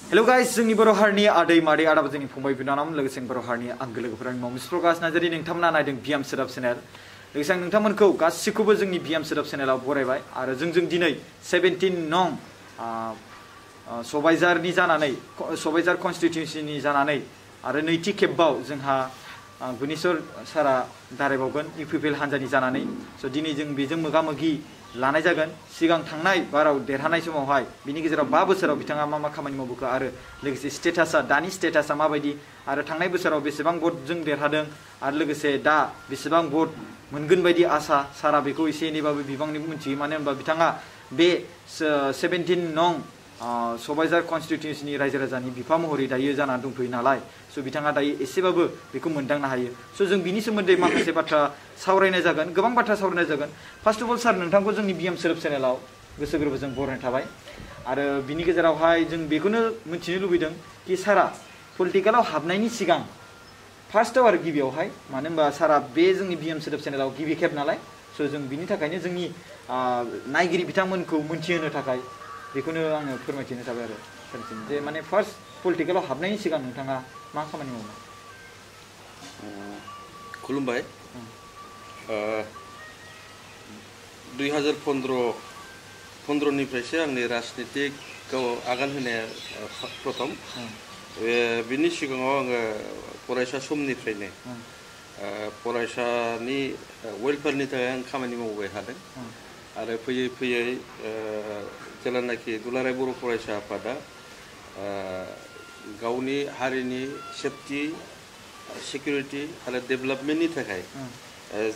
Hello guys, जोंनि बर' हारिनि आदै मादै आदाबो जोंनि फंबाय बिनानावमोन लोगोसे बर' हारिनि आंगो लोगोफोरानि मुङाव मिस प्रकाश नार्जारि नोंथांमोना नायदों बियाम सोदाब चेनेल लोगोसे आं नोंथांमोनखौ गासिखौबो जोंनि बियाम सोदाब चेनेलाव बरायबाय आरो जों दिनै 17 नं सबाइजारनि जानानै सबाइजार कन्स्टिटिउन्सिनि जानानै आरो नैथि खेबाव जोंहा गुनेश्वर सारा दारायबावगोन इउपिपिएल हान्जानि जानानै स' दिनै जों बेजों मोगा-मोगि लानाय जागोन सिगां थांनाय बाराव देरहानाय समावहाय बिनि गेजेराव 5 बोसोराव बिथाङा मा खामानि मावबोखो आरो लोगोसे स्टेटासा दानि स्टेटासा माबायदि आरो थांनाय बोसोराव बेसेबां भटजों देरहादों आरो लोगोसे दा बेसेबां भट मोनगोन बायदि आसा सारा बेखौ एसे एनैबाबो बिबांनि मिथियो मानो होनबा बिथाङा बे 17 नं सबाइजार कन्स्टिटिउन्सिनि रायजो राजानि बिफा महरै दायो जाना दंथ'यो नालाय स' बिथाङा दायो एसेबाबो बेखौ मोनदांनो हायो स' जों बिनि सोमोन्दै माखासे बाथ्रा सावरायनाय जागोन गोबां बाथ्रा सावरायनाय जागोन फार्स्ट अफ अल सार नोंथांखौ जोंनि बिएम सोदोब चेनेलाव गोसो गोरबोजों बरायनाय थाबाय आरो बिनि गेजेरावहाय जों बेखौनो मिथिनो लुबैदों कि सारा पलिटिकेलाव हाबनायनि सिगां फार्स्टआव आरो गिबियावहाय मानो होनबा सारा बे जोंनि बिएम सोदोब चेनेलाव गिबि खेब नालाय स' जों बिनि थाखायनो जोंनि नायगिरि बिथांमोनखौ मोनथिहोनो थाखाय बेखौनो आङो फोरमायथिनो थाबाय आरो सारसिम जे माने फार्स्ट पलिटिकेलाव हाबनायनि सिगां नोंथाङा मा खामानि मावो खुलुमबाय 2015 निफ्रायसो आंनि राजनितिकआव आगान होनाया प्रथम बिनि सिगाङाव आङो फरायसा समनिफ्रायनो फरायसानि वेलफेयारनि थाखाय आं खामानि मावबाय थादों आरो फैयै फैयै जेब्लानाखि दुलाराय बर' फरायसा आफादा गावनि हारिनि सेफटि सिकिउरिटि आरो डेभेलपमेन्टनि थाखाय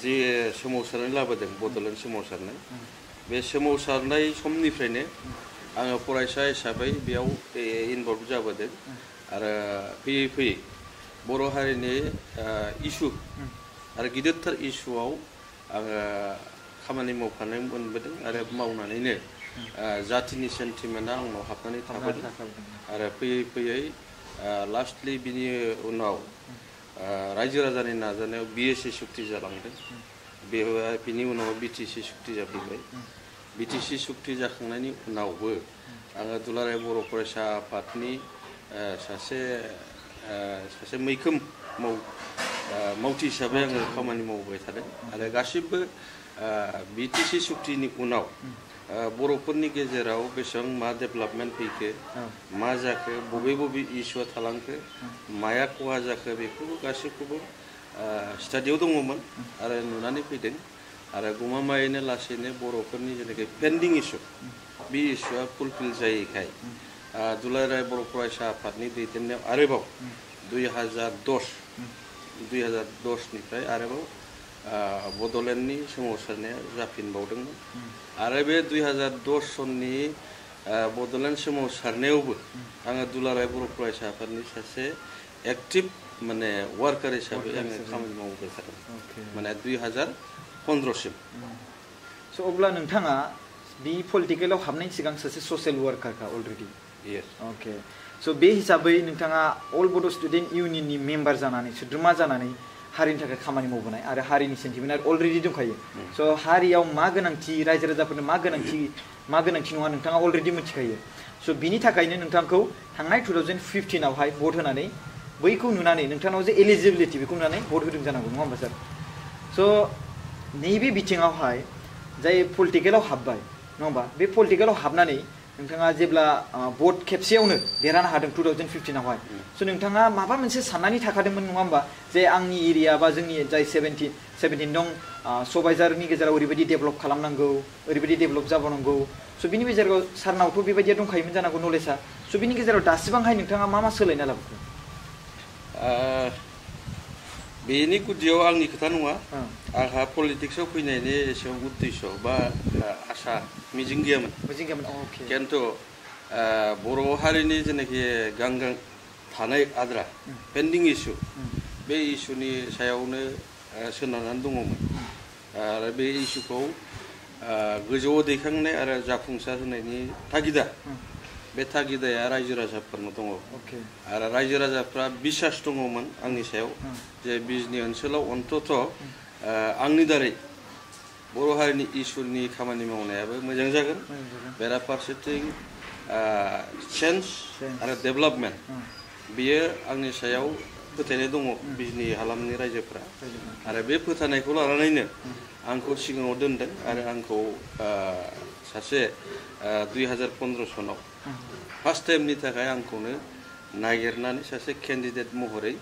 जि सोमावसारनाय लाबोदों बड'लेण्ड सोमावसारनाय बे सोमावसारनाय समनिफ्रायनो आङो फरायसा हिसाबै बेयाव इनभल्भ जाबोदों आरो फैयै फैयै बर' हारिनि इसु आरो गिदिरथार इसुआव आङो खामानि मावफानो मोनबोदों आरो मावनानैनो जातिनि सेन्टिमेन्टआ आंनाव हाबनानै थाबोदों आरो फैयै फैयै लास्टलि बिनि उनाव रायजो राजानि नाजानायाव बिएसि सुक्ति जालांदों बिनि उनाव बिटिसि सुक्ति जाफैबाय बिटिसि सुक्ति जाखांनायनि उनावबो आङो दुलाराय बर' फरायसा आफादनि सासे मैखोम मावथि हिसाबै आङो खामानि मावबाय थादों आरो गासिबो बिटिसि सुक्तिनि उनाव बर'फोरनि गेजेराव बेसेबां मा डेभेलपमेन्ट फैखो मा जाखो बबे बबे इस्युआ थालांखो माया खहा जाखो बेखौबो गासैखौबो स्टाडियाव दङमोन आरो नुनानै फैदों आरो गमामायैनो लासैनो बर'फोरनि जेनाखि पेन्डिं इस्यु बे इस्युआ फुलफिल जायैखाय दुलाराय बर' फरायसा आफादनि दैदेननायाव आरोबाव 2010 निफ्राय आरोबाव बड'लेण्डनि सोमावसारनाया जाफिनबावदोंमोन आरो बे 2010 सननि बड'लेण्ड सोमावसारनायावबो आङो दुलाराय बर' फरायसा आफादनि सासे एक्टिभ माने वार्कार हिसाबै आङो खामानि मावबाय थादों माने 2015 सिम स' अब्ला नोंथाङा बे पलिटिकेलाव हाबनायनि सिगां सासे ससियेल वार्कारखा अलरेडि अके स' बे हिसाबै नोंथाङा अल बड' स्टुडेन्ट इउनियननि मेम्बार जानानै सोद्रोमा जानानै हारिनि थाखाय खामानि मावबोनाय आरो हारिनि सेन्टिमेन्ट अलरेडि दंखायो स' हारियाव मा गोनांथि रायजो राजाफोरनो मा गोनांथि नङा नोंथाङा अलरेडि मिथिखायो स' बिनि थाखायनो नोंथांखौ थांनाय 2015 आवहाय भट होनानै बैखौ नुनानै नोंथांनाव जे एलिजिबिलिटि बेखौ नुनानै भट होदों जानांगौ नङा होमबा सार स' नैबे बिथिङावहाय जाय पलिटिकेलाव हाबबाय नङा होमबा बे पलिटिकेलाव हाबनानै नोंथाङा जेब्ला भट खेबसेयावनो देरहानो हादों 2015 आवहाय स' नोंथाङा माबा मोनसे साननानै थाखादोंमोन नङा होमबा जे आंनि एरिया बा जोंनि जाय 17 दं सबाइजारनि गेजेराव ओरैबायदि डेभेलप खालामनांगौ ओरैबायदि डेभेलप जाबावनांगौ स' बिनि गेजेराव सारनावथ' बेबायदिया दंखायोमोन जानांगौ नलेजआ स' बिनि गेजेराव दासिबांहाय नोंथाङा मा सोलायना लाबोखो बेनि गुदियाव आंनि खोथा नङा आंहा पलिटिक्सआव फैनायनि एसेबां उद्देश्य बा आसा मिजिं गैयामोन खिन्थु बर' हारिनि जेनाखि गांगां थानाय आद्रा पेन्डिं इस्यु बे इस्युनि सायावनो सोनारनानै दङमोन आरो बे इस्युखौ गोजौआव दैखांनाय आरो जाफुंसार होनायनि तागिदा बे तागिदाया रायजो राजाफोरनाव दङ आरो रायजो राजाफ्रा बिसास दङमोन आंनि सायाव जे बिजनि ओनसोलाव अन्तत आंनि दारै बर' हारिनि इसुरनि खामानि मावनायाबो मोजां जागोन बेराफारसेथिं चेन्ज आरो डेभेलपमेन्ट बियो आंनि सायाव फोथायनाय दङ बिजनि हालामनि रायजोफोरा आरो बे फोथायनायखौ लानानैनो आंखौ सिगाङाव दोनदों आरो आंखौ सासे 2015 सनाव फार्स्ट टाइमनि थाखाय आंखौनो नागिरनानै सासे केन्डिडेट महरै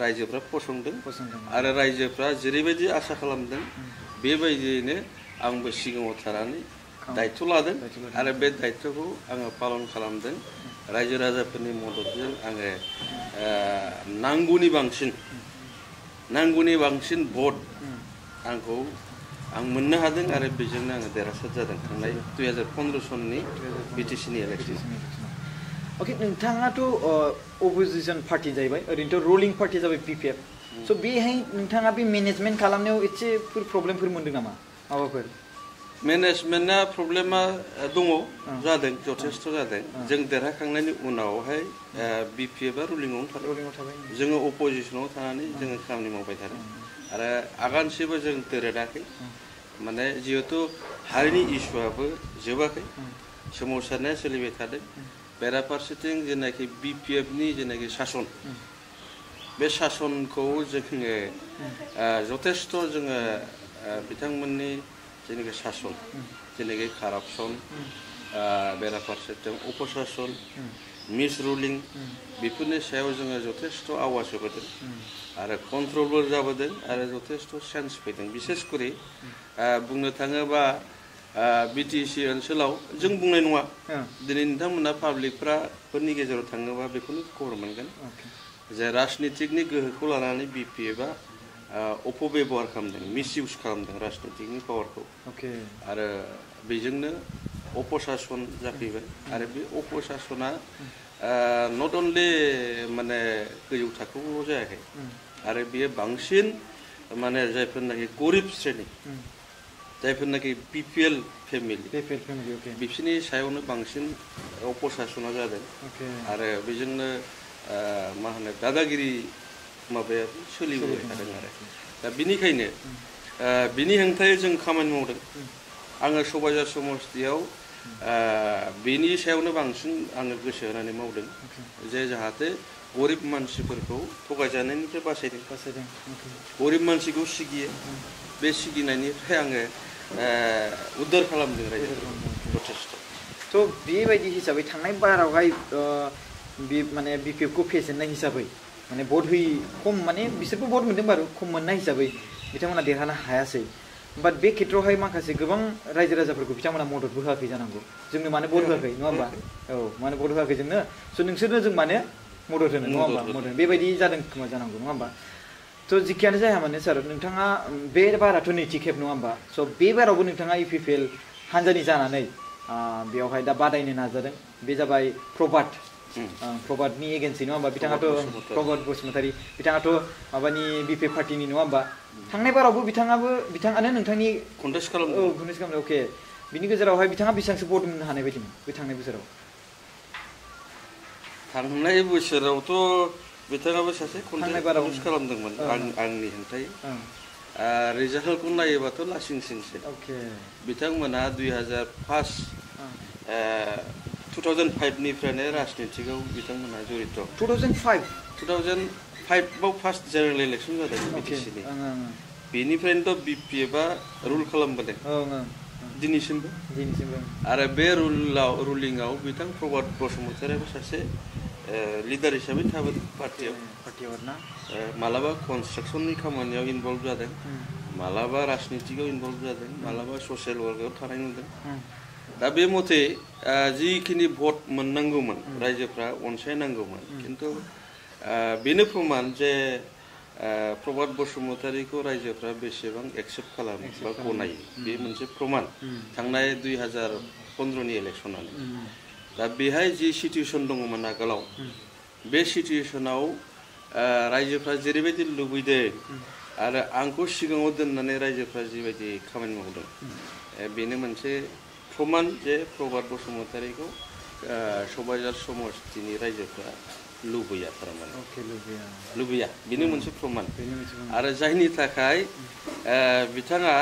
रायजोफ्रा फसंदों आरो रायजोफ्रा जेरैबायदि आसा खालामदों बेबायदियैनो आंबो सिगाङाव थानानै दायित्व लादों आरो बे दायित्वखौ आङो पालन खालामदों रायजो राजाफोरनि मददजों आङो नांगौनि बांसिन भट आंखौ आं मोननो हादों आरो बेजोंनो आङो देरहासार जादों थांनाय 2015 सननि बिटिसिनि इलेक्सन ओके नोंथाङाथ' अपोजिशन पार्टी जाहैबाय ओरैनोथ' रुलिं पार्टी जाबाय पिपिएफ स' बेहाय नोंथाङा बे मेनेजमेन्ट खालामनायाव एसेफोर प्रब्लेमफोर मोनदों नामा माबाफोर मेनेजमेन्टआ प्रब्लेमा दङ जादों जथेस्थ' जादों जों देरहाखांनायनि उनावहाय बिपिएफआ रुलिंआवनो थाबाय जोङो अपोजिशनाव थानानै जोङो खामानि मावबाय थादों आरो आगानसेबो जों दोरोदाखै माने जिहेतु हारिनि इस्युआबो जोबाखै सोमावसारनाया सोलिबाय थादों बेराफारसेथिं जेनाखि बिपिएफनि जेनाखि सासन बे सासनखौ जोङो जथेस्थ' जोङो बिथांमोननि जेनाखि सासन जेनाखि कारापसन बेराफारसेथिं अपसासन मिस रुलिं बेफोरनि सायाव जोङो जथेस्थ' आवाज होबोदों आरो कन्ट्रलबो जाबोदों आरो जथेस्थ' सेन्स फैदों बिसेस करि बुंनो थाङोबा बिटिसि ओनसोलाव जों बुंनाय नङा दिनै नोंथांमोना पाब्लिकफोरनि गेजेराव थाङोबा बेखौनो खबर मोनगोन जे राजनितिकनि गोहोखौ लानानै बिपिएफआ अपबेबहार खालामदों मिसइउज खालामदों राजनितिकनि पावारखौ आरो बेजोंनो अपसासन जाफैबाय आरो बे अपसासना नट अनलि माने गोजौ थाखोआवल' जायाखै आरो बेयो बांसिन माने जायफोरनाखि गरिब श्रेणी जायफोरनाखि बिपिएल फेमिलि बिसोरनि सायावनो बांसिन अपसासना जादों आरो बेजोंनो मा होनो दादागिरि माबाया सोलिबोबाय थादों आरो दा बिनिखायनो बिनि हेंथायै जों खामानि मावदों आङो सबाइजार समस्तियाव बेनि सायावनो बांसिन आङो गोसो होनानै मावदों जे जाहाथे गरिब मानसिफोरखौ थगायजानायनिफ्राय बासायदों गरिब मानसिखौ सिगियो बे सिगिनायनिफ्राय आङो उद्धार खालामदों रायजो जथेस्थ' थ' बेबायदि हिसाबै थांनाय बारावहाय बे माने बिपिएफखौ फेजेननाय हिसाबै माने भट होयि खम माने बिसोरबो भट मोनदों बारु खम मोननाय हिसाबै बिथांमोना देरहानो हायासै बाट बे खेत्रआवहाय माखासे गोबां रायजो राजाफोरखौ बिथांमोना मददबो होआखै जानांगौ जोंनो मानो भट होआखै नङा होमबा औ मानो भट होआखै जोंनो स' नोंसोरनो जों मानो मदद होनो नङा होमबा मदद बेबायदि जादों खोमा जानांगौ नङा होमबा थ' जिखियानो जाया मानो सार नोंथाङा बे बाराथ' नैथि खेब नङा होमबा स' बे बारावबो नोंथाङा इउपिपिएल हानजानि जानानै बेवहाय दा बादायनो नाजादों बे जाबाय प्रभातनि एगेन्सि नङा होमबा बिथाङाथ' प्रभात बसुमतारी बिथाङाथ' माबानि बिपिएफ पार्टिनि नङा होमबा थांनाय बारावबो बिथाङानो नोंथांनि कन्टेस्ट खालामदों अके बिनि गेजेरावहाय बिथाङा बेसेबांसो भट मोननो हानाय बायदिमोन बे थांनाय बोसोराव थांनाय बोसोरावथ' बिथाङाबो सासे कन्टेस्ट खालामदोंमोन आंनि हेंथायै रिजाल्टखौ नायोबाथ' लासिंसिंसै बिथांमोना 2005 निफ्रायनो राजनितिकआव बिथांमोना जड़ित 2005आव फार्स्ट जेनेरेल इलेक्सन जादों बिटिसिनि बेनिफ्रायनोथ' बिपिएफआ रुल खालामबोदों दिनैसिमबो आरो बे रुलिंआव बिथां प्रभात बसुमतारीयाबो सासे लिडार हिसाबै थाबोदों पार्टियाव ना मालाबा कनस्ट्राक्सननि खामानियाव इनभल्भ जादों मालाबा राजनितिकआव इनभल्भ जादों मालाबा ससियेल वार्कआव थानाय नुदों दा बे मथे जिखिनि भट मोननांगौमोन रायजोफ्रा अनसायनांगौमोन खिन्थु बेनो प्रमान जे प्रभात बसुमतारीखौ रायजोफ्रा बेसेबां एक्सेप्ट खालामो बा गनायो बे मोनसे प्रमान थांनाय 2015नि इलेक्सनानो दा बेहाय जि सिचुएसन दङमोन आगोलाव बे सिचुएसनाव रायजोफ्रा जेरैबायदि लुबैदों आरो आंखौ सिगाङाव दोननानै रायजोफ्रा जिबायदि खामानि मावदों बेनो मोनसे प्रमान जे प्रभात बसुमतारीखौ सबाइजार समस्तिनि रायजोफ्रा लुबैया थारमाने लुबैया बेनो मोनसे प्रमान आरो जायनि थाखाय बिथाङा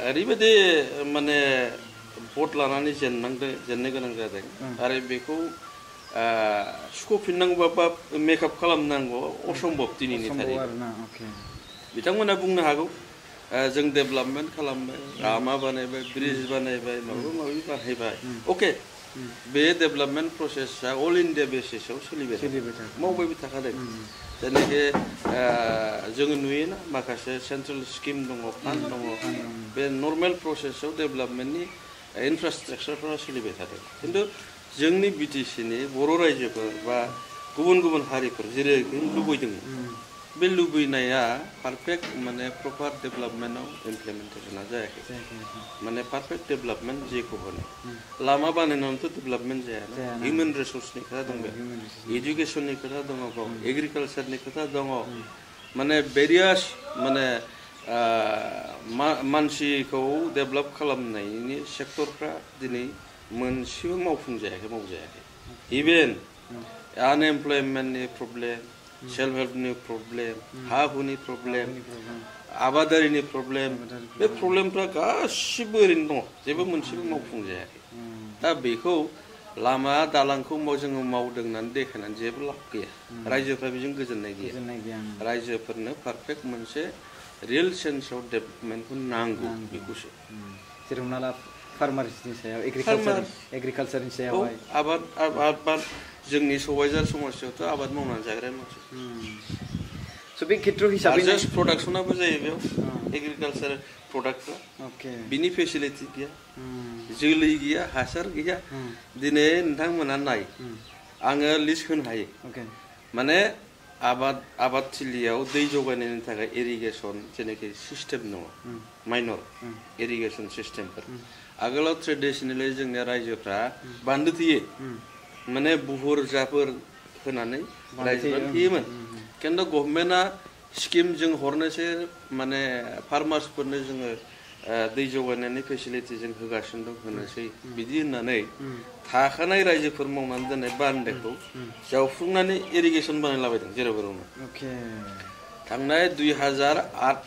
ओरैबायदि माने भट लानानै जेननो गोनां जादों आरो बेखौ सुख'फिननांगौबा बा मेकआप खालामनांगौ असम्भब दिनैनि थारिखआव बिथांमोना बुंनो हागौ जों डेभेलपमेन्ट खालामबाय लामा बानायबाय ब्रिज बानायबाय माबा माबि बानायबाय अके बे डेभेलपमेन्ट प्रसेसआ अल इन्डिया बेसिसाव सोलिबाय मावबायबो थाखादों जेनाखि जोङो नुयोना माखासे सेन्ट्रेल स्किम दङ फान्ड दङ बे नर्मेल प्रसेसआव डेभेलपमेन्टनि इनफ्रास्ट्राक्चारफोरा सोलिबाय थादों खिन्थु जोंनि बिटिसिनि बर' रायजोफोर बा गुबुन गुबुन हारिफोर जेरै लुबैदों बे लुबैनाया पारफेक्ट माने प्रपार डेभेलपमेन्टआव इमप्लिमेन्टेसना जायाखै माने पारफेक्ट डेभेलपमेन्ट जेखौ होनो लामा बानायनानैथ' डेभेलपमेन्ट जाया हिउमेन रिसर्सनि खोथा दं बेयाव एजुकेसननि खोथा दङ एग्रिकालचारनि खोथा दङ माने भेरियास माने मानसिखौ डेभेलप खालामनायनि सेक्टरफ्रा दिनै मोनसेबो मावजायाखै इभेन आनएमप्लयमेन्टनि प्रब्लेम सेल्फ हेल्पनि प्रब्लेम हा हुनि प्रब्लेम आबादारिनि प्रब्लेम बे प्रब्लेमफ्रा गासिबो ओरैनो दङ जेबो मोनसेबो मावफुंजायाखै दा बेखौ लामा दालांखौ जोङो मावदों होननानै देखायनानै जेबो लाब गैया रायजोफ्रा बेजों गोजोननाय गैया रायजोफोरनो पारफेक्ट मोनसे रियेल सेन्सआव डेभेलपमेन्टखौ नांगौ बेखौसो जेराव नाला फार्मार्सनि सायाव एग्रिकालचारनि सायाव आबाद जोंनि सबायझार समस्यायावथ' आबाद मावनानै जाग्रा मानसि स' बे खेत्र हिसाबै जास्ट प्रडाक्सनाबो जायो बेयाव एग्रिकालचार प्रडाक्टफ्रा बिनि फेसिलिटि गैया जोलै गैया हासार गैया दिनै नोंथांमोना नाय आङो लिस्ट होनो हायो माने आबादथिलियाव दै जगायनायनि थाखाय इरिगेसन जेनाखि सिस्टेम दङ माइनर इरिगेसन सिस्टेमफोर आगोलाव ट्रेडिसनेलि जोंनि रायजोफ्रा बान्दो थेयो माने बुहुर जाफोर होनानै रायजोफ्रा थेयोमोन खिन्थु गभर्नमेन्टआ स्किम जों हरनोसै माने फार्मार्सफोरनो जोङो दै जगायनायनि फेसिलिटि जों होगासिनो दं होनोसै बिदि होननानै थाखानाय रायजोफोर मावनानै दोननाय बान्दोखौ जावफ्रुंनानै इरिगेसन बानायलाबायदों जेरावनो थांनाय 2008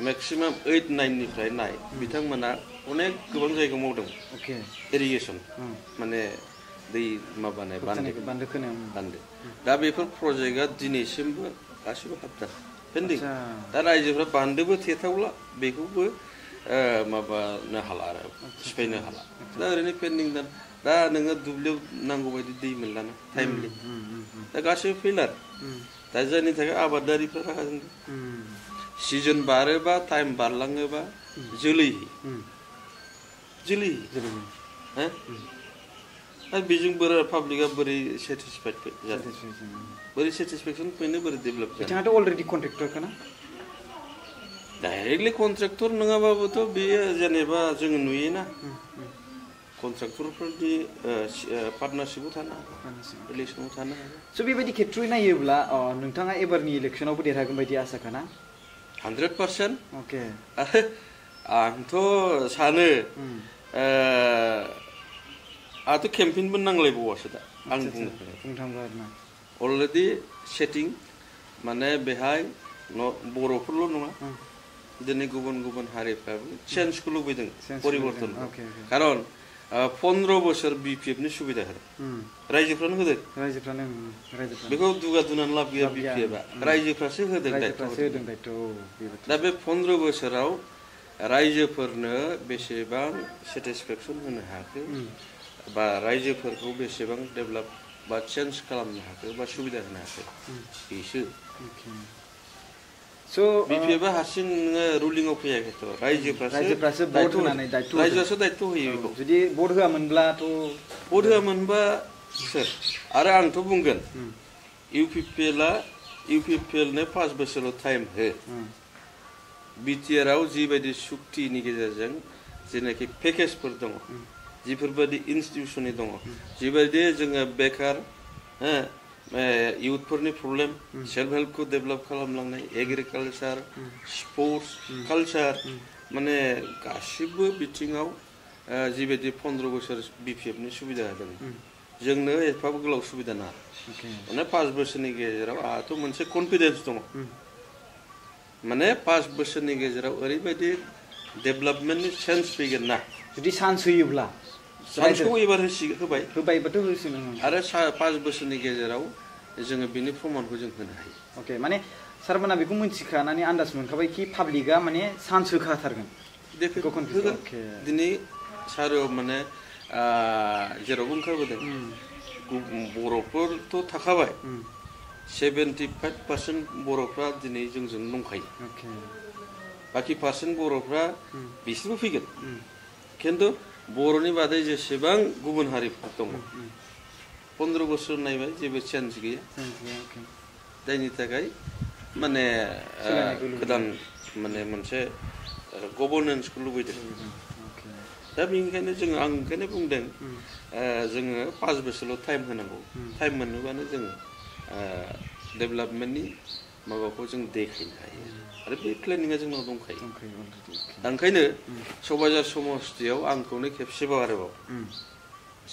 मेक्सिमाम 8-9निफ्राय नाय बिथांमोना अनेक गोबां जायगायाव मावदों इरिगेसन माने दै माबानाय बान्दो दा बेफोर प्रजेक्टआ दिनैसिमबो गासिबो हाबदों पेन्डिं दा रायजोफ्रा बान्दोबो थेथावला बेखौबो माबानो हाला आरो सिफायनो हाला दा ओरैनो पेन्डिं दा नोङो दुब्लियाव नांगौ बायदि दै मोनलाना टाइमलि दा गासिबो फेलार दा जायनि थाखाय आबादारिफ्रा रागा जोंदों सिजन बारोबा टाइम बारलाङोबा जोलै आरो बेजों बोरै पाब्लिकआ बोरै सेटिसफाइड जादों बोरै सेटिसफेक्सन फैनो बोरै डेभेलप जादों बिथाङाथ' अलरेडि कन्ट्रेक्टरखा ना डाइरेक्टलि कन्ट्रेक्टर नङाबाबोथ' बेयो जेनेबा जोङो नुयोना कन्ट्रेक्टरफोरनि पार्टनारशिपआव थानो हागौ इलेक्सनाव थानो हागौ स' बेबायदि खेत्र'यै नायोब्ला नोंथाङा एबारनि इलेक्सनावबो देरहागोन बायदि आसा खाना 100% अके आंथ' सानो आंथ' केम्पेइनबो नांलायबावासो दा आं बुंनो थाङोब्ला अलरेडि सेटिं माने बेहाय बर'फोरल' नङा दिनै गुबुन गुबुन हारिफ्राबो चेन्जखौ लुबैदों परिबर्तन खारन 15 बोसोर बिपिएफनि सुबिदा होदों रायजोफ्रानो होदों बेखौ दुगा दुनानै लाब गैया बिपिएफआ रायजोफ्रासो होदों दायथ' दा बे 15 बोसोराव रायजोफोरनो बेसेबां सेटिसफेक्सन होनो हाखो बा रायजोफोरखौ बेसेबां डेभेलप बा चेन्ज खालामनो हाखो बा सुबिदा होनो हाखो बेसो बिपिएफआ हारसिं रुलिंआव फैयाखैथ' रायजोफ्रासो रायजोआसो दायथ' होयो बेखौ जुदि भट होआमोनब्लाथ' भट होआमोनबा सोर आरो आंथ' बुंगोन इउपिपिएलनो 5 बोसोरल' टाइम हो बिटिआरआव जिबायदि सुक्तिनि गेजेरजों जेनाखि पेकेजफोर दङ जिफोरबायदि इनस्टिटिउसननि दङ जिबायदि जोङो बेकार इउथफोरनि प्रब्लेम सेल्फ हेल्पखौ डेभेलप खालामलांनाय एग्रिकालचार स्पर्ट्स कालचार माने गासिबो बिथिङाव जिबायदि 15 बोसोर बिपिएफनि सुबिदा होदों जोंनो एफाबो गोलाव सुबिदा नाङा माने 5 बोसोरनि गेजेराव आंहाथ' मोनसे कनफिडेन्स दङ माने 5 बोसोरनि गेजेराव ओरैबायदि डेभेलपमेन्टनि चान्स फैगोन ना जुदि चान्स होयोब्ला चान्सखौ एबार होबाय होबायबाथ' होसिगोन आरो 5 बोसोरनि गेजेराव जोङो बिनि प्रमानखौ जों होनो हायो अके माने सारमोना बेखौ मिन्थिखानानै आन्दाज मोनखाबाय कि पाब्लिकआ माने चान्स होखाथारगोन बेखौ होगोन दिनै साराव माने जेरावबो ओंखारबोदों बर'फोरथ' थाखाबाय 75% बर'फ्रा दिनै जोंजों दंखायो बाखि पार्सेन्ट बर'फ्रा बिसोरबो फैगोन खिन्थु बर'नि बादै जेसेबां गुबुन हारिफोर दङ 15 बोसोर नायबाय जेबो चान्स गैया जायनि थाखाय माने गोदान माने मोनसे गभर्नेन्सखौ लुबैदों दा बेनिखायनो जोङो आं ओंखायनो बुंदों जोङो 5 बोसोरल' टाइम होनांगौ टाइम मोनोबानो जों डेभेलपमेन्टनि माबाखौ जों देखायनो हायो आरो बे प्लेनिंआ जोंनाव दंखायो दा ओंखायनो सबाइजार समस्थियाव आंखौनो खेबसेबाव आरोबाव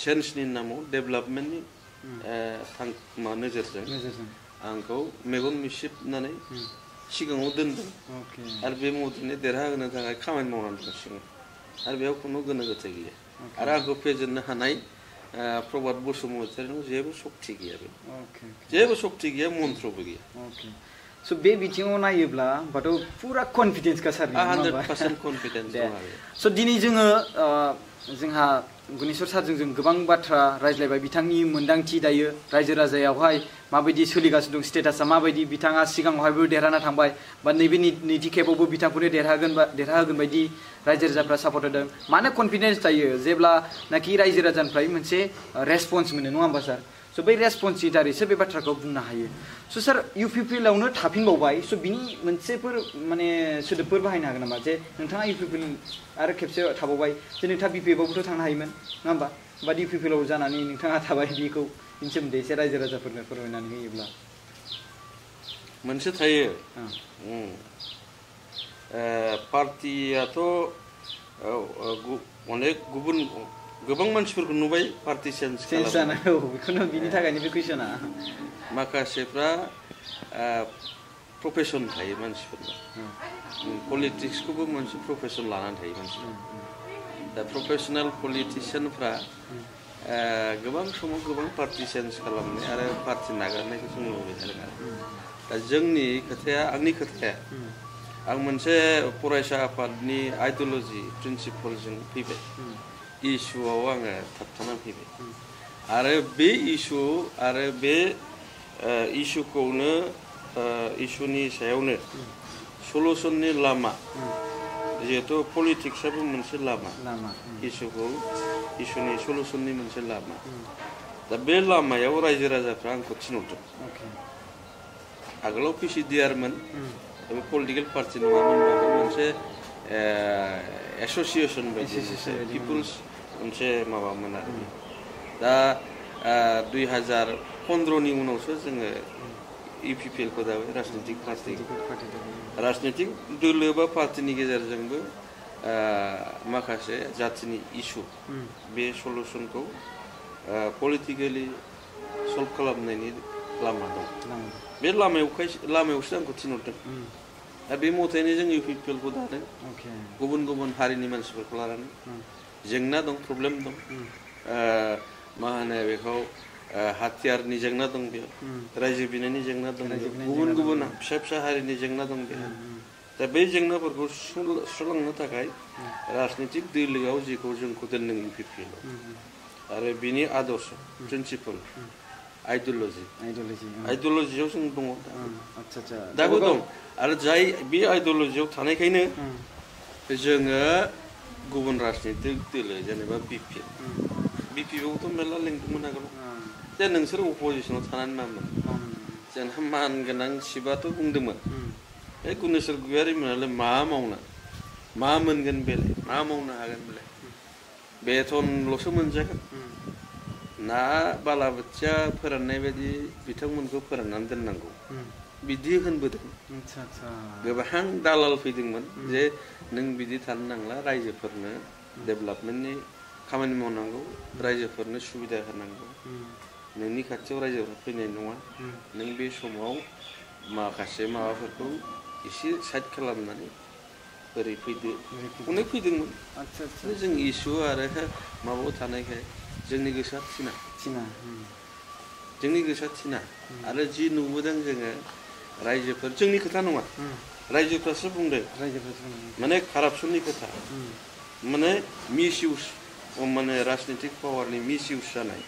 सेन्सनि नामाव डेभेलपमेन्टनि नोजोरजों आंखौ मेगन मिसिबनानै सिगाङाव दोनदों आरो बे मथैनो देरहाहोनो थाखाय खामानि मावनानै दंसिङो आरो बेयाव खुनु गोनो गोथो गैया आरो आंखौ फेजेननो हानाय प्रभात बसुमतारिनाव जेबो सक्ति गैया जेबो सक्ति गैया मन्त्रबो गैया स' बे बिथिङाव नायोब्ला होमबाथ' पुरा कनफिडेन्सखा सार 100% कनफिडेन्स दं आरो स' दिनै जोङो जोंहा गुनेश्वर सारजों जों गोबां बाथ्रा रायज्लायबाय बिथांनि मोन्दांथि दायो रायजो राजायावहाय माबायदि सोलिगासिनो दं स्टेटासा माबायदि बिथाङा सिगाङावहायबो देरहाना थांबाय बा नैबे नैथि खेबावबो बिथांखौनो देरहाहोगोन बायदि रायजो राजाफ्रा सापर्ट होदों मानो कनफिडेन्स थायो जेब्लानाखि रायजो राजानिफ्राय मोनसे रेसपन्स मोनो नङा होमबा सार स' बै रेसपन्सनि दारैसो बे बाथ्राखौ बुंनो हायो स' सार UPPLआवनो थाफिनबावबाय स' बिनि मोनसेफोर माने सोदोबफोर बाहायनो हागोन नामा जे नोंथाङा UPPL आरो खेबसे थाबावबाय जे नोंथाङा BPFआवबोथ' थांनो हायोमोन नङा होमबा बाट UPPLआव जानानै नोंथाङा थाबाय बेखौ बिनि सोमोन्दै एसे रायजो राजाफोरनो फोरमायनानै होयोब्ला मोनसे थायो पार्टियाथ' अनेक गोबां मानसिफोरखौ नुबाय पार्टि चेन्ज खालामो बेखौनो बिनि थाखायनो बे कुइसना माखासेफ्रा प्रफेसन थायो मानसिफोरना पलिटिक्सखौबो मोनसे प्रफेसन लानानै थायो मानसिफोरा दा प्रफेसनेल पलिटिशियानफ्रा गोबां समाव गोबां पार्टि चेन्ज खालामनाय आरो पार्टि नागारनायखौ जों नुबाय थादों आरो दा जोंनि खोथाया आंनि खोथाया आं मोनसे फरायसा आफादनि आइडिय'लजि प्रिन्सिपलजों फैबाय इस्युआव आङो थाबथानानै फैबाय आरो बे इस्यु आरो बे इस्युखौनो इस्युनि सायावनो सलुसननि लामा जिहेतु पलिटिक्सआबो मोनसे लामा इस्युनि सलुसननि मोनसे लामा दा बे लामायाव रायजो राजाफ्रा आंखौ थिनहरदों आगोलाव PCDRमोन बे पलिटिकेल पार्टि नङामोन मोनसे एस'सिएसन बायदि पिपुल्स मोनसे माबामोन आरो दा 2015नि उनावसो जोङो UPPLखौ दाबाय राजनितिक दोलो बा पार्टिनि गेजेरजोंबो माखासे जातिनि इस्यु बे सलुसनखौ पलिटिकेलि सल्भ खालामनायनि लामा दं बे लामायावसो आंखौ थिनहरदों दा बे मथैनो जों UPPLखौ दादों गुबुन गुबुन हारिनि मानसिफोरखौ लानानै जेंना दं प्रब्लेम दं मा होनो बेखौ हाथियारनि जेंना दं बेयाव रायजो बिनायनि जेंना दं गुबुन गुबुन फिसा फिसा हारिनि जेंना दं बेयाव दा बे जेंनाफोरखौ सुस्रांनो थाखाय राजनितिक दोलोआव जेखौ जोंखौ दोनदों UPPLआव आरो बिनि आदर्श प्रिन्सिपल आइडिय'लजियाव जों दङ दाबो दं आरो जाय बे आइडिय'लजियाव थानायखायनो जोङो गुबुन राजनितिक दोलो जेनेबा BPFआवथ' मेरला लिंदोंमोन आगोलाव जे नोंसोर अपजिसनाव थानानै मामोन जेनहा मान गोनां शिबाथ' बुंदोंमोन बे गुनेश्वर गयारि मोनालाय मा मोनगोन बेलाय मा मावनो हागोन बेलाय बेथनल'सो मोनजागोन ना बालाबोथिया फोराननाय बायदि बिथांमोनखौ फोराननानै दोननांगौ बिदि होनबोदों गोबां दालाल फैदोंमोन जे नों बिदि थानो नांला रायजोफोरनो डेभेलपमेन्टनि खामानि मावनांगौ रायजोफोरनो सुबिदा होनांगौ नोंनि खाथियाव रायजोफोर फैनाय नङा नों बे समाव माखासे माबाफोरखौ एसे साइड खालामनानै ओरै फैदो अनेक फैदोंमोन आच्छा आच्छा जों इसु आरो माबायाव थानायखाय जोंनि गोसोआ थिना जोंनि गोसोआ थिना आरो जि नुबोदों जोङो रायजोफोर जोंनि खोथा नङा रायजोफ्रासो बुंदों माने कारापसननि खोथा माने मिसइउज माने राजनितिक पावारनि मिसइउज जानाय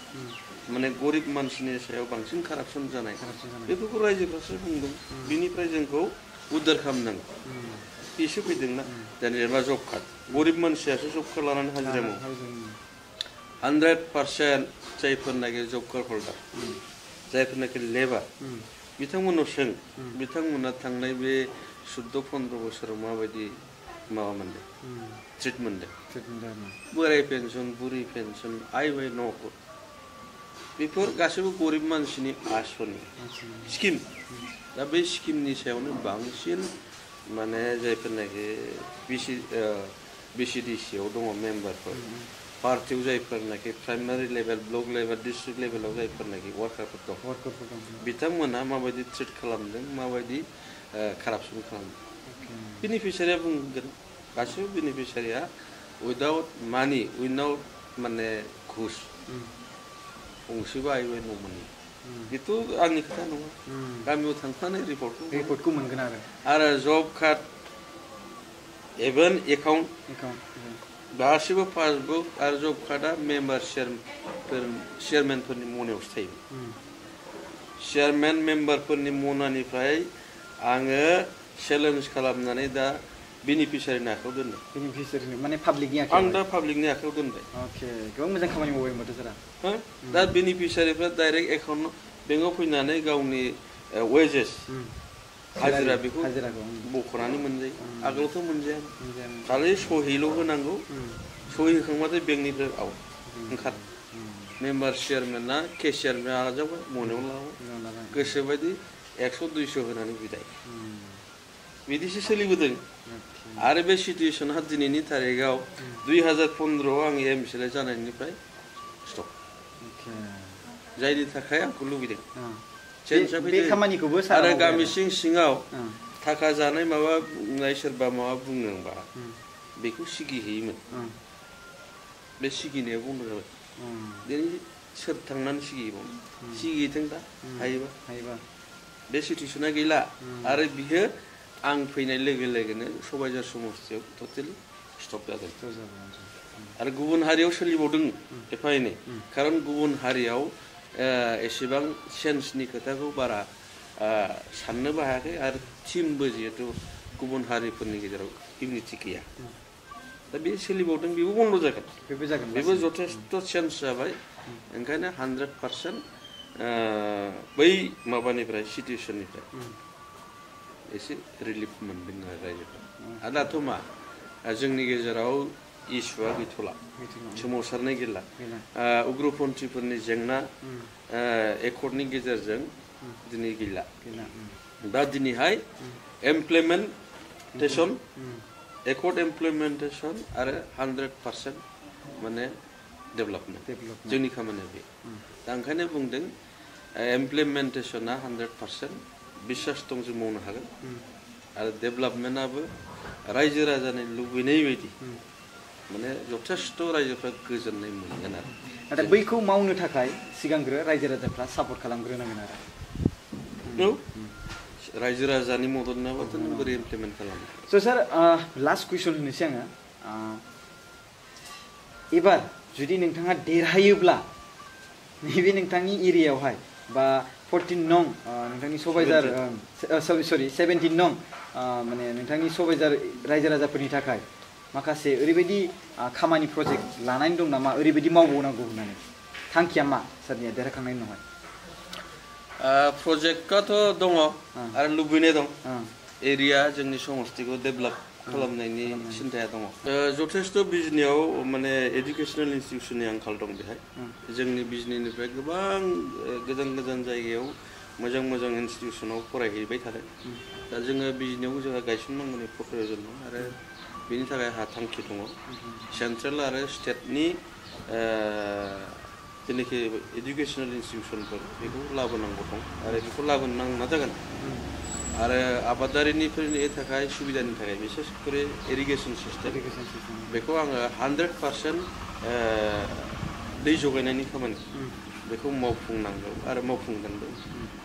माने गरिब मानसिनि सायाव बांसिन कारापसन जानाय बेफोरखौ रायजोफ्रासो बुंदों बिनिफ्राय जोंखौ उद्धार खालामनांगौ इसे फैदोंना जेनेबा जब कार्ड गरिब मानसियासो जब कार्ड लानानै हाजिरा मावो 100% जायफोरनाखि जब कार्ड हल्डार जायफोरनाखि लेबार बिथांमोनाव सों बिथांमोना थांनाय बे 14-15 बोसोराव माबायदि माबा मोनदों ट्रिट मोनदों बोराय पेन्सन बुरि पेन्सन आइ वाइ न'खर बेफोर गासैबो गरिब मानसिनि आसनि स्किम दा बे स्किमनि सायावनो बांसिन माने जायफोरनाखि बिसिडिसिआव दङ मेम्बारफोर पार्टियाव जायफोरनाखि primary level block level district लेभेलाव जायफोरनाखि वार्कारफोर दं बिथांमोना माबायदि ट्रिट खालामदों माबायदि कारापसन खालामदों बेनिफिसियारिया बुंगोन गासैबो बेनिफिसियारिया उइदाउट मानि उइदाउट माने घुस गंसेबो आइ वाइ न' मोनि बेथ' आंनि खोथा नङा गामियाव थांफानाय रिपर्टखौ मोनगोन आरो जब कार्ड इभेन एकाउन्ट गासैबो पासबुक आरो जब कार्डआ मेम्बार चेयारमेनफोरनि मनायावसो थायो चेयारमेन मेम्बारफोरनि मनानिफ्राय आङो चेलेन्ज खालामनानै दा बेनिफिसियारिनि आखायाव दोनदों माने पाब्लिकनि आं दा पाब्लिकनि आखायाव दोनबाय गोबां मोजां खामानि मावबाय माथो सारा दा बेनिफिसियारिफ्रा डाइरेक्ट एकाउन्ट बेंकआव फैनानै गावनि वेजेस हाजिरा बेखौ बख'नानै मोनजायो आगोलावथ' मोनजाया खालि सहिल' होनांगौ सहि होखांबाथाय बेंकनिफ्राय ओंखार मेम्बार चेयारमेना केसियारमेना आजावबाय मनायाव लाबाय गोसोबायदि 100-200 होनानै बिदाय बिदिसो सोलिबोदों आरो बे सिटुएसना दिनैनि तारिखाव 2015आव आं एमसिएल जानायनिफ्राय स्टप जायनि थाखाय आंखौ लुबैदों आरो गामि सिङाव थाखा जानाय माबा बुंनाय सोरबा माबा बुंनोबा बेखौ सिगिहैयोमोन बे सिगिनाया बन्द जाबाय दिनै सोर थांनानै सिगिबावो सिगिहैथों दा हायोबा बे सिटुएसना गैला आरो बियो आं फैनाय लोगो लोगोनो सबाइजार समस्थियाव टटेलि स्टप जादों आरो गुबुन हारियाव सोलिबावदों एफा एनै खारन गुबुन हारियाव एसेबां सेन्सनि खोथाखौ बारा साननोबो हायाखै आरो टिमबो जिहेतु गुबुन हारिफोरनि गेजेराव इउनिटि गैया दा बे सोलिबावदों बेबो बन्द जागोन बेबो जथेस्थ सेन्स जाबाय ओंखायनो 100% बै माबानिफ्राय सिटुएसननिफ्राय एसे रिलिफ मोनदों आरो रायजोफ्रा आरो दाथ' मा जोंनि गेजेराव इसुआ गैथ'ला सोमावसारनाय गैला उग्रपन्थिफोरनि जेंना एकर्डनि गेजेरजों दिनै गैला दा दिनैहाय इमप्लिमेन्टेसन एकर्ड इमप्लिमेन्टेसन आरो 100% माने डेभेलपमेन्ट जोंनि खामानिया बे दा ओंखायनो बुंदों इमप्लिमेन्टेसना 100% बिसास दं जों मावनो हागोन आरो डेभेलपमेन्टआबो रायजो राजानि लुबैनाय बायदि माने जथेस्थ रायजोफ्रा गोजोननाय मोनगोन आरो नाथाय बैखौ मावनो थाखाय सिगांग्रो रायजो राजाफ्रा सापर्ट खालामग्रोनांगोन आरो रायजो राजानि मदद नङाबाथ' नों बोरै इमप्लिमेन्ट खालामो स' सार लास्ट कुइसन होनोसै आङो एबार जुदि नोंथाङा देरहायोब्ला नैबे नोंथांनि एरियायावहाय बा 14 नं नोंथांनि सबाइजार सरि 17 नं माने नोंथांनि सबाइजार रायजो राजाफोरनि थाखाय माखासे ओरैबायदि खामानि प्रजेक्ट लानानै दं नामा ओरैबायदि मावबावनांगौ होननानै थांखिया मा सारनिया देरहाखांनायनि उनावहाय प्रजेक्टआथ' दङ आरो लुबैनाय दं एरिया जोंनि समस्थिखौ डेभेलप खालामनायनि सिन्थाया दङ जथेस्थ बिजनियाव माने एडुकेसनेल इनस्टिटिउसननि आंखाल दं बेहाय जोंनि बिजनिनिफ्राय गोबां गोजान गोजान जायगायाव मोजां मोजां इनस्टिटिउसनाव फरायहैबाय थादों दा जोङो बिजनियाव जोंहा गायसननांगौनि प्रयजन दं आरो बेनि थाखाय आंहा थांखि दङ सेन्ट्रेल आरो स्टेटनि जेनाखि एडुकेसनेल इनस्टिटिउसनफोर बेखौ लाबोनांगौ दं आरो बेखौ लाबोनो नाजागोन आरो आबादारिनिफोरनि थाखाय सुबिदानि थाखाय बिसेस करे इरिगेसन सिस्टेम बेखौ आङो 100% दै जगायनायनि खामानि बेखौ मावफुंनांगौ आरो मावफुंगोनबो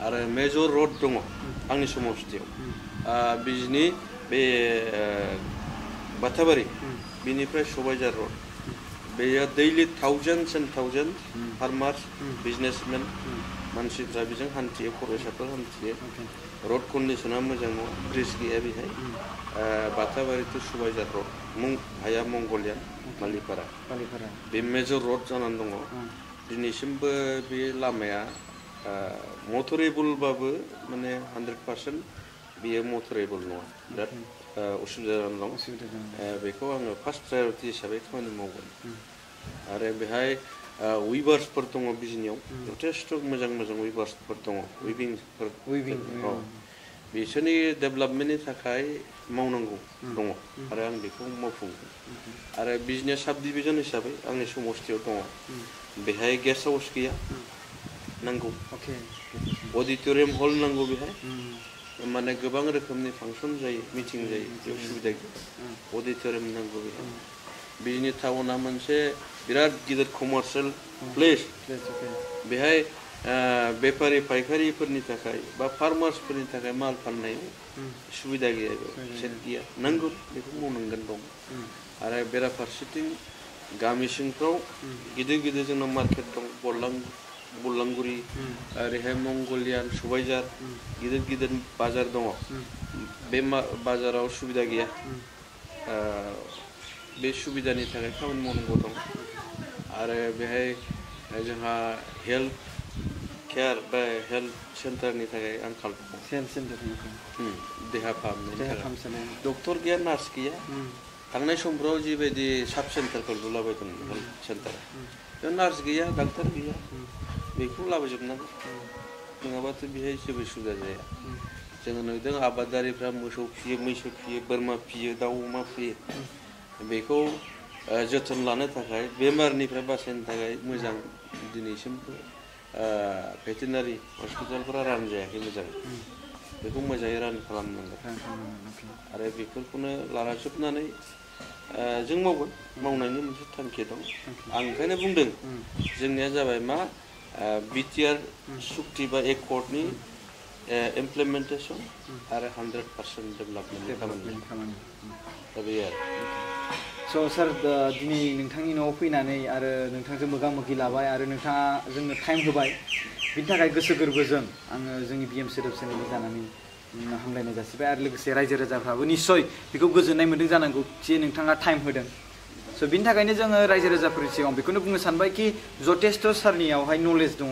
आरो मेजर रड दङ आंनि समस्थियाव बिजनि बे बाथाबारि बिनिफ्राय सबायझार रड बेयो दैलि थाउजेन्डस एन्ड थाउजेन्ड फार्मार्स बिजनेसमेन मानसिफ्रा बेजों हान्थियो फरायसाफोर हान्थियो रड कन्डिसना मोजां नङा ब्रिज गैया बेहाय बाथाबारि टु सबायझार रड हाया मंगलियान मालिपारा बे मेजर रड जानानै दङ दिनैसिमबो बे लामाया मटरेबलबाबो माने 100% बेयो मटरेबल नङा बिराद उसुबिदा जानानै दं बेखौ आङो फार्स्ट प्रायरिटि हिसाबै खामानि मावगोन आरो बेहाय उइभार्सफोर दङ बिजनियाव जथेस्थ' मोजां मोजां उइभार्सफोर दङ उइभिंफोर बिसोरनि डेभेलपमेन्टनि थाखाय मावनांगौ दङ आरो आं बेखौ मावफुंगोन आरो बिजनेस साब डिभिजन हिसाबै आंनि समस्थियाव दङ बेहाय गेस्ट हाउस गैया नांगौ अडिट'रियाम हल नांगौ बेहाय माने गोबां रोखोमनि फांसन जायो मिटिं जायो बेयाव सुबिदा गैया अडिट'रियाम नांगौ बेहाय बिजनि टाउना मोनसे बिराद गिदिर कमार्शियेल प्लेस बेहाय बेफारि फायखारिफोरनि थाखाय बा फार्मार्सफोरनि थाखाय माल फाननायाव सुबिदा गैया सेट गैया नांगौ बेखौ मावनांगोन दं आरो बेराफारसेथिं गामि सिंफ्राव गिदिर गिदिर जोंनाव मार्केट दं बल्लांगुरि ओरैहाय मंगलियान सबायझार गिदिर गिदिर बाजार दङ बे बाजाराव सुबिदा गैया बे सुबिदानि थाखाय खामानि मावनांगौ दं आरो बेहाय जोंहा हेल्थ केयार बा हेल्थ सेन्टारनि थाखाय आंखाल दं देहा फाहामनायनि थाखाय डक्टर गैया नार्स गैया थांनाय समफ्राव जिबायदि साब सेन्टारफोर लुलाबायदोंमोन हेल्थ सेन्टार बेयाव नार्स गैया डाक्टार गैया बेखौ लाबोजोबनांगौ नङाबाथ' बेहाय जेबो सुबिदा जाया जोङो नुदों आबादारिफ्रा मोसौ फियो मैसो फियो बोरमा फियो दाउ अमा फियो बेखौ जोथोन लानो थाखाय बेमारनिफ्राय बासायनो थाखाय मोजां दिनैसिमबो भेटेनारि हस्पिटालफोरा रान जायाखै मोजां बेखौ मोजाङै रान खालामनांगोन आरो बेफोरखौनो लाजोबनानै जों मावगोन मावनायनि मोनसे थांखि दं आं ओंखायनो बुंदों जोंनिया जाबाय मा बिटिआर सुक्ति बा एकर्डनि इमप्लिमेन्टेसन आरो 100% डेभेलपमेन्टनि खामानि दा बे आरो स' सार दिनै नोंथांनि न'आव फैनानै आरो नोंथांजों मोगा मोगि लाबाय आरो नोंथाङा जोंनो टाइम होबाय बिनि थाखाय गोसो गोरबोजों आङो जोंनि BM सोदोब चेनेलनि जानानै हामलायनाय जासिबाय आरो लोगोसे रायजो राजाफ्राबो निस्सय बेखौ गोजोननाय मोन्दों जानांगौ जे नोंथाङा टाइम होदों स' बिनि थाखायनो जोङो रायजो राजाफोरनि सिगाङाव बेखौनो बुंनो सानबाय कि जथेस्थ' सारनियावहाय नलेज दङ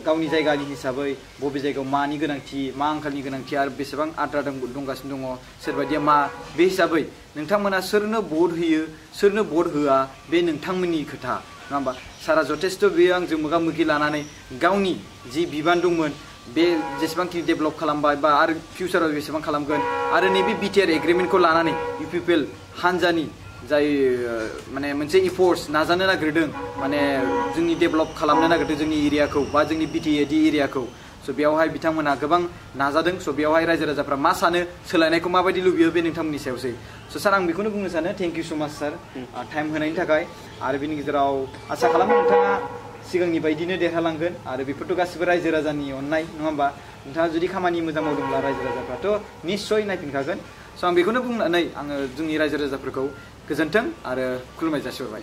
गावनि जायगानि हिसाबै बबे जायगायाव मानि गोनांथि मा आंखालनि गोनांथि आरो बेसेबां आद्रा दंगासिनो दङ सोरबायदिया मा बे हिसाबै नोंथांमोना सोरनो भट होयो सोरनो भट होआ बे नोंथांमोननि खोथा नङा होमबा सारा जथेस्थ' बेयो आंजों मोगा मोगि लानानै गावनि जि बिबान दंमोन बे जेसेबांखि डेभेलप खालामबाय बा आरो फिउचाराव बेसेबां खालामगोन आरो नैबे बिटिआर एग्रिमेन्टखौ लानानै इउपिपिएल हान्जानि जाय माने मोनसे इफर्टस नाजानो नागिरदों माने जोंनि डेभेलप खालामनो नागिरदों जोंनि एरियाखौ बा जोंनि बिटिएडि एरियाखौ स' बेयावहाय बिथांमोनहा गोबां नाजादों स' बेयावहाय रायजो राजाफ्रा मा सानो सोलायनायखौ माबायदि लुबैयो बे नोंथांमोननि सायावसै स' सार आं बेखौनो बुंनो सानो थेंक इउ स' माच सार टाइम होनायनि थाखाय आरो बेनि गेजेराव आसा खालामो नोंथाङा सिगांनि बायदिनो देरहालांगोन आरो बेफोरथ' गासिबो रायजो राजानि अननाय नङा होमबा नोंथाङा जुदि खामानि मोजां मावदोंब्ला रायजो राजाफ्राथ' निस्सय नायफिनखागोन स' आं बेखौनो बुंनानै आङो जोंनि रायजो राजाफोरखौ गोजोन्थों आरो खुलुमनाय जासिहरबाय